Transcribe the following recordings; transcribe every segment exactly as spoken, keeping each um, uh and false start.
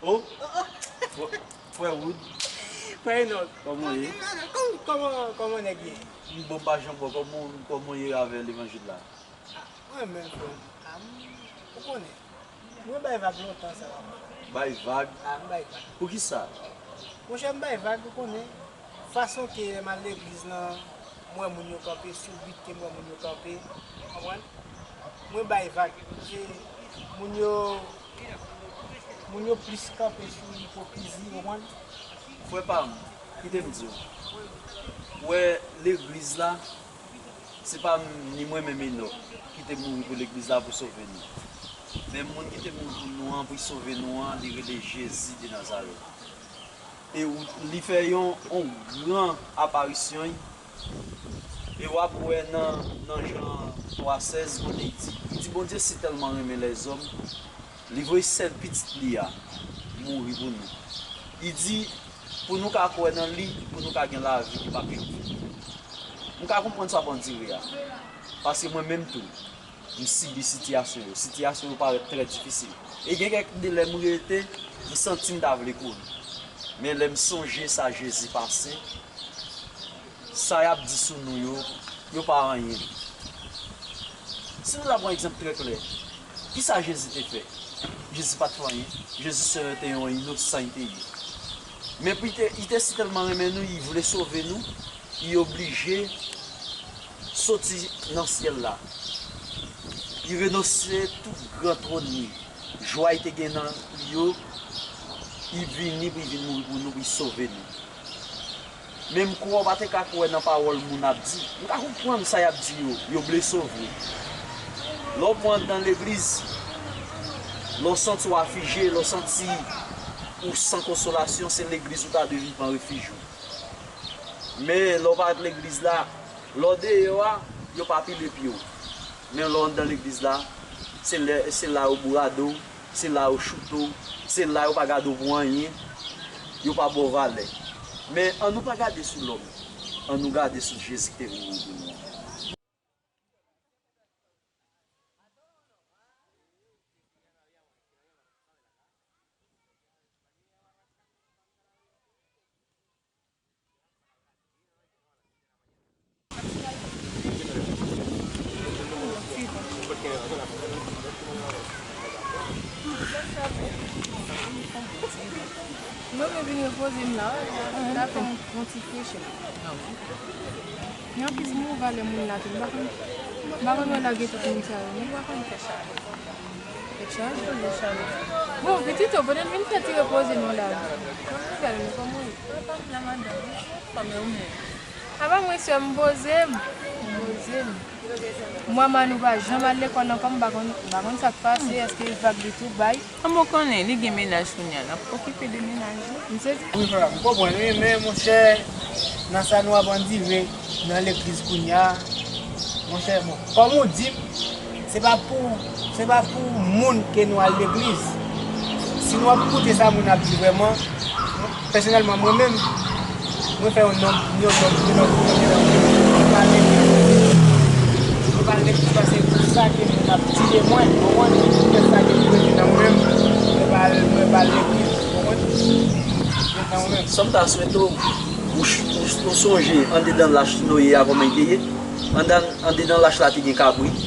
Oh, frè, frè Wood, Frè Enòk. Kòman w ye? Kòman, kòman, kòman nèg ye? M bon, pa janm bon. Kòman, kòman w ye avè levanjil la? Mwen menm, frè m, a, m, ou konnen, mwen bay vag lontan sa la. Bay vag? A, m bay vag. Poukisa? Monchè, m bay vag, ou konnen. Fason ke lè m al legliz lan, m wè moun yo kanpe, sou bit ke m wè moun yo kanpe, konprann? Mwen bay vag. Se moun yo, moun yo plis kanpe sou ipokrizi, konprann? Frè pa m, kite m di w. Ou wè, legliz la, se pa m, ni mwen menm Enòk ki te mouri pou legliz la pou sove nou. Men moun ki te mouri pou nou an, pou l sove nou an, li rele Jezi de Nazarèt. E ou, li fè yon, yon gran aparisyon, e w ap wè nan, nan Jan twa sèz, kote li di, li di, Bondye si tèlman renmen lèzòm, li voye sèl pitit li a mouri pou nou. Li di, pou nou ka kwè nan li, pou nou ka gen lavi ki p ap janm fini. M ka konprann sa w ap andire a, paske mwen menm tou, m sibi sitiyasyon yo. Sitiyasyon yo parèt trè difisil. E gen kèk de lè m rete, m santi m ta vle kouri. Men lè m sonje sa Jezi pase, sa y ap di sou nou yo, yo pa anyen. Si nou ta pran egzanp trè klè, kisa Jezi te fè? Jezi pa t fè anyen. Jezi se te yon inosan li te ye. Men pou li te, li te si tèlman renmen nou, li vle sove nou, li oblije soti nan syèl la. Li renonse tout gran twòn li, jwa li te gen nan li yo, li vini pou li vin mouri pou nou, pou li sove nou. Men m kwè w pa te ka kwè nan pawòl moun ap di. M ka konprann sa y ap di yo, yo vle sove. Lè w pran anndan legliz, lè w santi w afije, lè w santi ou san konsolasyon, se legliz ou ta dwe vin pran refij ou. Men lè w parèt legliz la, lè w deyò a, yo pa pile pye w. Men lè w anndan legliz la, se lè, se la yo bourade w, se la yo choute w, se la yo pa gade w pou anyen, yo pa ba w valè. Men ann nou pa gade sou lòm, ann nou gade sou Jezi ki te vin mouri pou nou an. Mwen, mwen vin repoze m la, la fè m yon ti freche. Yon plis mou valè moun la tou. M pa konn, m pa konn wè lage tout moun sa yo, non. M pa konn fè sa. Fè sa, jwenn fè sa. Bon, pitit, ou pwodèt vin fè ti repoze nou la. Kòman nouvèl nou, kòman w ye? Papa m la, madanm. Kòman ou menm? Apa mwen sè m poze m. M poze m. Mwen, man, nou pa janm al lekòl ankò, m pa konn, m pa konn sa k pase, èske vag li tou bay? Kòman w konnen? Li gen mennaj kounye a, l ap okipe de mennaj li. M sezi. Wi, frè, m konprann, wi, men monchè, nan sa nou ap andire nan legliz kounye a, monchè, bon, kòm ou di m, se pa pou, se pa pou moun ke nou al legliz. Si nou ap koute sa moun ap di vrèman, pèsonèlman, mwen menm, mwen fè yon nonm, yon nonm, yon nonm, yon nonm, mwen pa al legliz. Mwen pa al legliz paske pou sa ke moun ap di de mwen, ou konprann? Pou sa ke pou rete nan mwen menm, mwen pa al, mwen pa al legliz, ou konprann? Rete nan mwen menm. Sa m ta swete w, ou, ou, ou sonje andedan lach Noye a kòman li te ye? Andan, andedan lach la te gen kabrit.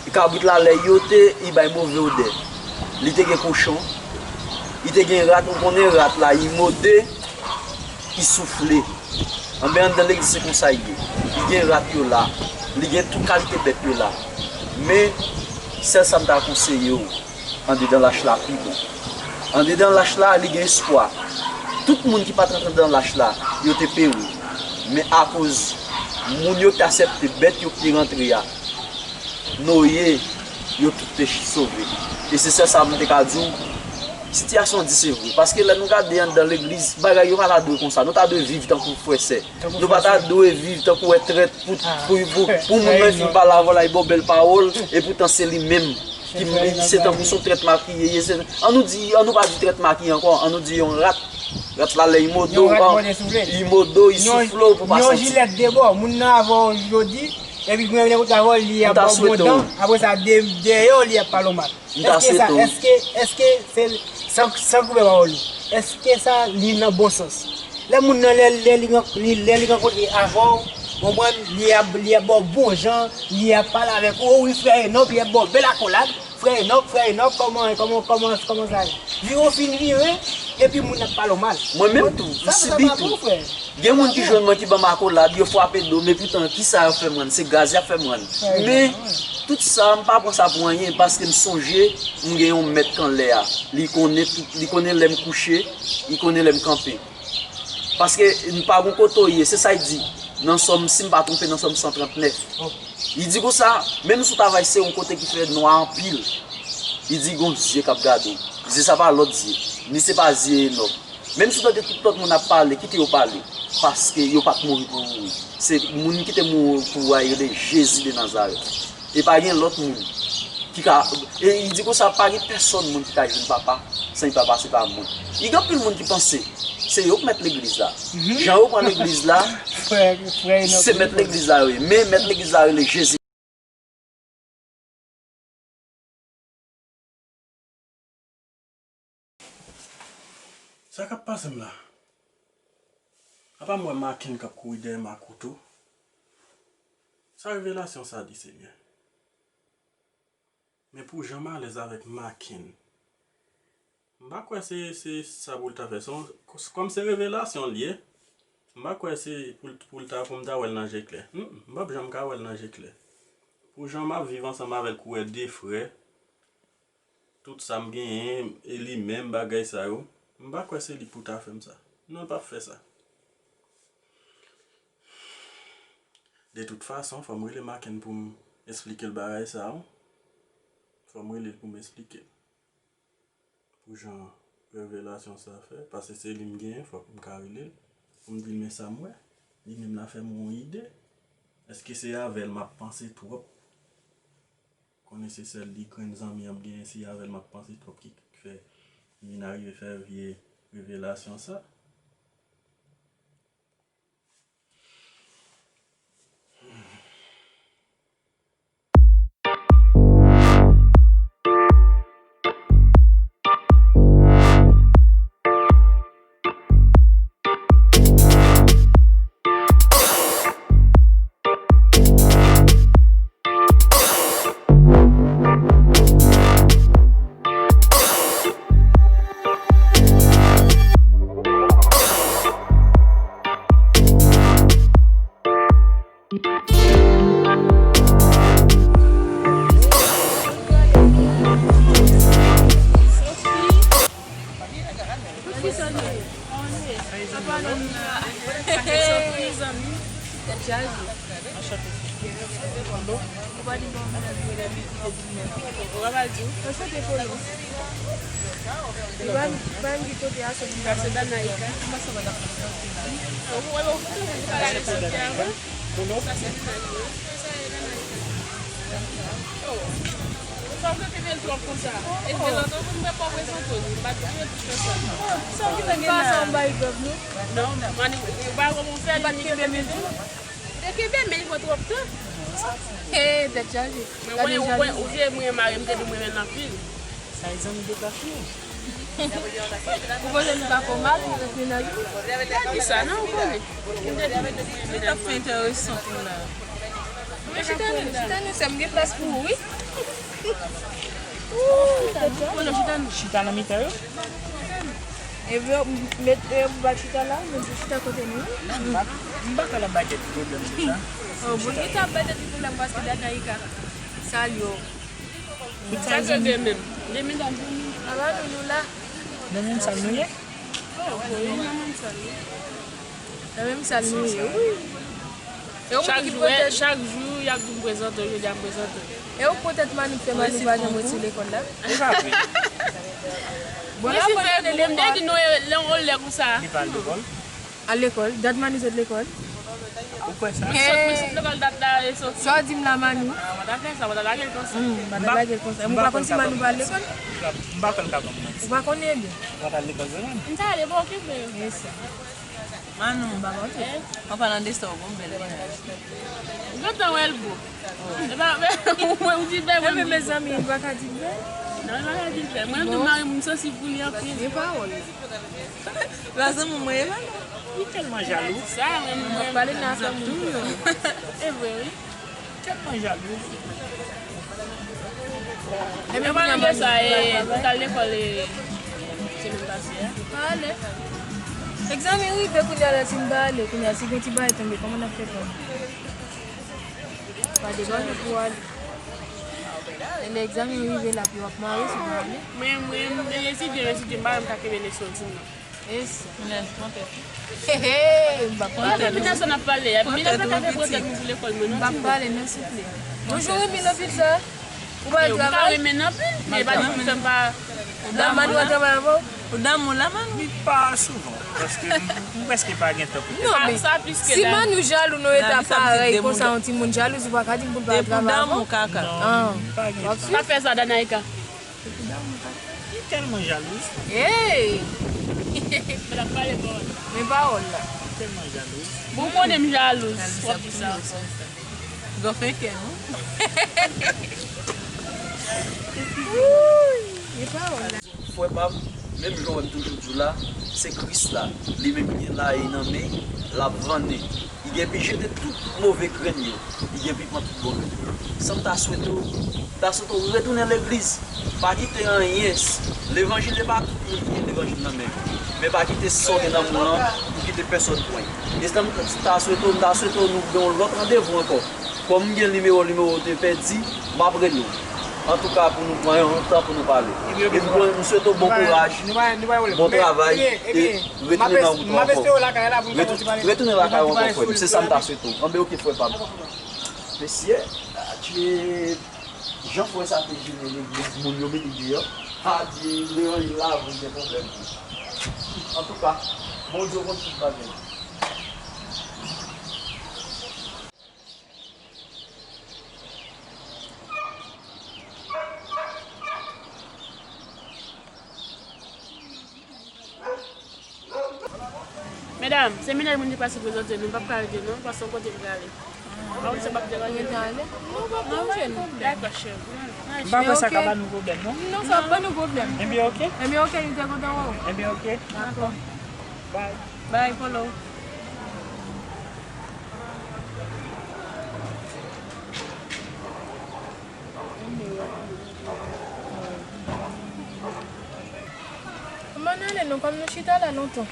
E kabrit la, lè l yote, li bay move odè. Li te gen kochon. Li te gen rat, ou konnen rat la, li mode, li soufle. Anben, andan legliz se konsa l ye. Li gen rat yo la. Li gen tout kalite bèt yo la. Men, sèl sa m ta konseye w, andedan lach la pi bon. Andedan lach la, li gen espwa. Tout moun ki pa t rantre andedan lach la, yo te peri. Men akoz moun yo ki te aksepte bèt yo ki te rantre a, Noye, yo tout te sove. E se sèl sa m te ka di w, sitiyasyon di se vre. Paske lè nou gade anndan legliz, bagay yo pa ta dwe konsa. Nou ta dwe viv tankou frè sè. Nou pa ta dwe viv tankou wè trèt pou, pou, pou, pou moun nan fin pale avè w la, li ba w bèl pawòl, e poutan se li menm ki se tankou se yon trèt makiye ye. Se, ann nou di, ann nou pa di trèt makiye ankò, ann nou di yon rat. Rat la lè li mode w, li mode w, li soufle w pou pa santi. Yon jilèt de bò, moun nan avè w jodi, epi grenn lè kout avè w, li ap ba w bon dan, apre sa, de, dèyè w, li ap pale w mal. Èske sa, èske, èske se, San, san koupe pawòl ou. Èske sa li nan bon sans? Lè moun nan, lè, lè li, ran- li, lè li rankontre avè w, konprann, li ap, li ap ba w bon jan, li ap pale avèk ou, wi, frè Enòk, li ap ba w bèl akolad, frè Enòk, frè Enòk, kòman, kòman, kòman, kòman sa ye? Vire w fin vire, epi moun ap pale w mal. Mwen menm tou, m sibi tou. Gen moun ki jwenn mwen ki ban m akolad, yo frape do m, epoutan, kisa y ap fè m rann? Se gaz y ap fè m rann. Men, tout sa, m pa pran sa pou anyen, paske m sonje m gen yon mèt k anlè a. Li konnen tout, li konnen lè m kouche, li konnen lè m kanpe. Paske m pa gon kote w ye, se sa y di. Nan Sòm, si m pa twonpe, nan Sòm san trant nèf. Li di konsa, menm si w ta vay se yon kote ki fè nwa anpil, li di gon zye k ap gade w. Zye sa pa lòt zye, ni se pa zye Enòk. Menm si w tande tout lòt moun ap pale, kite yo pale. Paske yo pa t mouri pou mouri. Se moun ki te mouri pou ou a, yo rele Jezi de Nazarèt. E pa gen lòt moun ki ka. E li di konsa, pa gen pèsonn moun ki ka jwenn Papa san li pa pase pa mwen. Li gen anpil moun ki panse se yo k mèt legliz la. Jan yo pran legliz la, se mèt legliz la yo ye. Men mèt legliz la rele Jezi. Sa k ap pase m la? Apa m wè Maken k ap kouri dèyè m ak kouto? Sa revelasyon sa di, Senyè? Men pou jan m alèz avèk Maken, m pa kwè se, se sa pou l ta fè. Se yon, kòm se revelasyon l ye, m pa kwè se pou l, pou l ta, pou m ta wè l nan je klè. Mm, m p ap janm ka wè l nan je klè. Pou jan m ap viv ansanm avè l kou wè de frè, tout sa m genyen, e li menm, bagay sa yo, m pa kwè se li pou ta fè m sa. Non, l p ap fè sa. De tout fason, fò m rele Maken pou m esplike l bagay sa yo. Fò m rele l pou m esplike l. Pou jan revelasyon sa fè, paske se li m genyen, fòk m ka rele l. Pou m di l, men sa m wè. Li menm l a fè m yon ide. Èske se avè l m ap panse twòp? Konnen se sèl li grenn zanmi an m genyen, se avè l m ap panse twòp ki, ki fè li vin arive fè vye revelasyon sa. Ou pa di bon, ou pa di. Anchante, Polo. Li pa, pa di kote a soti. Sa se Danaika. Sa se Danaika. Sa se Danaika. Sa w te fè bèl twòp konsa. E bèl antan pou mwen pa prezante li. M pa t vle tout fè sa. Sa w te fè sa, m bay gòv nou. Non, mani, ou pa wè m fè li, li kenbe men tou. Te kenbe men li pran twòp tan. He, tèt chaje. Men ou, ou, ou, ou te mwen mare, m te di mwen men l anpil. Sa e zanmi de klas nou. Ou konnen li pa fè w mal, li ret mennaj ou. Ki sa, non, ou konnen. M te di mwen men l anpil. Li t ap fè enteresan pou la. Mwen chita nou, chita nou, sè m gen plas pou ou, wi. Ou, tèt chaje. Chita nan mitan yo. Epi, met, e, bat chita la, nou di chita kote nou. Non, m pa, m pa kwè l ap bay tèt li pwoblèm konsa. Oh, bon, li t ap bay tèt li pwoblèm paske Danaika, salye w. Sa k rete menm? De medam pou nou. Ala nou, nou la. Nan menm sal nou ye? Oh, wi, nan menm sal, wi. Nan menm sal nou ye, wi. E ou ki pran tèt. Chak jou, y ap di m prezante w, jodi a m prezante w. E ou pran tèt Manik fè Manik pa janm retire lekòl la? Ou ka vre. Bon, la, mwen konnen lekòl. Li pa al lekòl. Al lekòl? Dat Manik sot lekòl? Ou kwè sa? Mwen sot, mwen sot lekòl dat la, e soti. Sa w di m la, Manik? Ah, mwen ta fè sa, mwen ta lage l konsa. Hmm, mwen ta lage l konsa. Mwen pa konn si Manik pa al lekòl. M pa kwè l ka ban m manti. Ou pa konnen byen? Ou pa t al lekòl vre, Manik? M ta ale, bon, okipe. Yes, sir. Manou, m pa konte. An palan de sa, w gon bèl mennaj. Ou gentan wè l gwo. E pa, ou di bèl. Ebyen, mezanmi, m pa ka di bèl. Non, li pa ka di l fè. Mwen menm tou, mari m, m sansib pou li anpil. Gen pawòl. Rason mwen mwen la non. Li tèlman jalou. Sa, mwen, mwen, mwen pale nan afè moun tou. E vre, wi. Tèlman jalou. Ebyen, kounye a, sa, e, ou t al lekòl, e, semèn pase a? Pa ale. Egzamen rive, kounye a, la, si m pa ale, kounye a, si gen ti bagay tonbe, kòman n ap fè kòb? Pa degaje pou w ale. E lè egzamen rive la, pi w ap mare si w pa ale. Mwen, mwen, mwen, si Dye vle, si Dye, m pa menm ka kenbe leson di m nan. E sa. Finès, kontè. He, he, m p ap pale. Kontè, kontè sa n ap pale a. Kontè, kontè, kontè, kontè, kontè, nou pou lekòl, mwen, non, m p ap pale, non, souple. Bonjou, Remy, nan pizza. Ou pa travay? Mwen renmen anpil, men pa di fè m pa. Ou damou la? Ou travay avè w? Ou damou la, Manou? Li pa souvan, paske m, m prèske pa gen tan pou tèt mwen. Non, men si Manou jalou nan eta parèy konsa, yon timoun jalouzi pa ka di m pou l pa travay avè w. Depi w damou, kaka. Ah. Pa fè sa, Danaïka. Li tèlman jalou. Hey! Men pawòl la. Li tèlman jalou. Bon, ou konnen m jalou. W ap di sa. Gòfen kè nou. Wouy, e pawòl. Frè pa m, menm jan w wè m toujou di w la, se Kris la. Li menm ki gen layi nan men, l ap vannen. Li gen pi jete tout move grenn yo. Li gen pi pran tout bon grenn yo. Sa m ta swete w, m ta swete w retounen legliz. Pa kite anyen. Levanjil, e pa tout moun ki gen levanjil nan men yo. Men pa kite sa w gen nan men w lan pou kite pèsòn pran l. E sa m ta swete w, m ta swete w nou gen yon lòt randevou ankò. Kòm m gen nimewo w, nimewo w te pèdi, m ap rele w. Antouka, pou nou pran yon tan pou nou pale. E m, m swete w bon kouraj, bon travay, e retounen nan wout ou ankò. Retounen lakay ou ankò, frè m. Se sa m ta swete w. Anben, oke, frè pa m. Mesye, adje, jan frè sa te jene legliz, moun yo mete deyò. Adje, Leandre la vre gen pwoblèm. Antouka, Bondye konn tout bagay. Medam, se mennaj mwen te pase prezante nou, m p ap ka rete non, paske yon kote m prale. Pa konn si m ap deranje nou. Rete ale. Non, pa deranje nou. Dakò, cheri. M pa kwè sa ka ba nou pwoblèm, non. Non, sa ap ba nou pwoblèm. Ebyen, oke. Ebyen, oke, nou te kontan wè w. Ebyen, oke. Dakò. Bye. Bye, Polo. M ann ale non, kòm nou chita la lontan.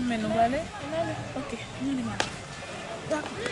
Men nou prale? Ann ale. Oke, ann ale, madanm. Dakò.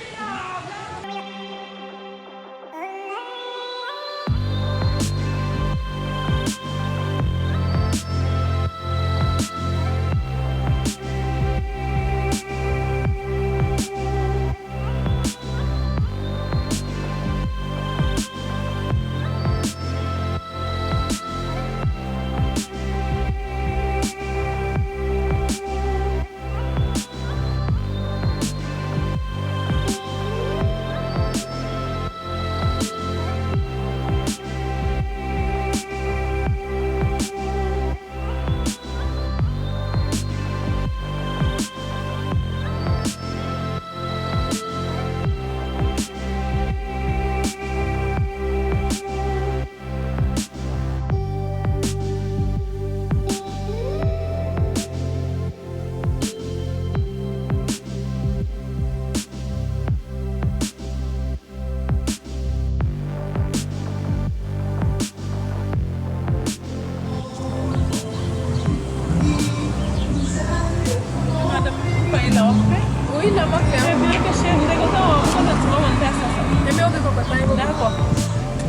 Madanm, ou pa la, w ap fè? Wi, la, m ap fè. Ebyen, oke, cheri, m te kontan wè w, m kontan ti moman n pase ansanm. Ebyen, oke, kòkòt, pa gen pwoblèm. Dakò.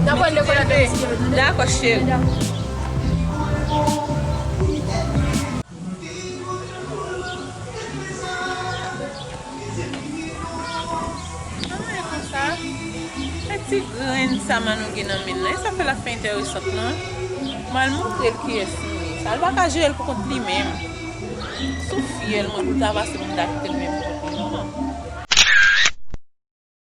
N ap pral lekòl atè misye. Dakò, cheri. Dakò. Anyen konsa. E ti grenn sa Manou gen nan men l lan. E sa fè l ap fè enteresant non. M al montre l kiyès m ye. Sa l pa ka jere l pou kont li menm. Sou fyèl mwen pou l ta pase pou m ta kite l menm pou kont li non.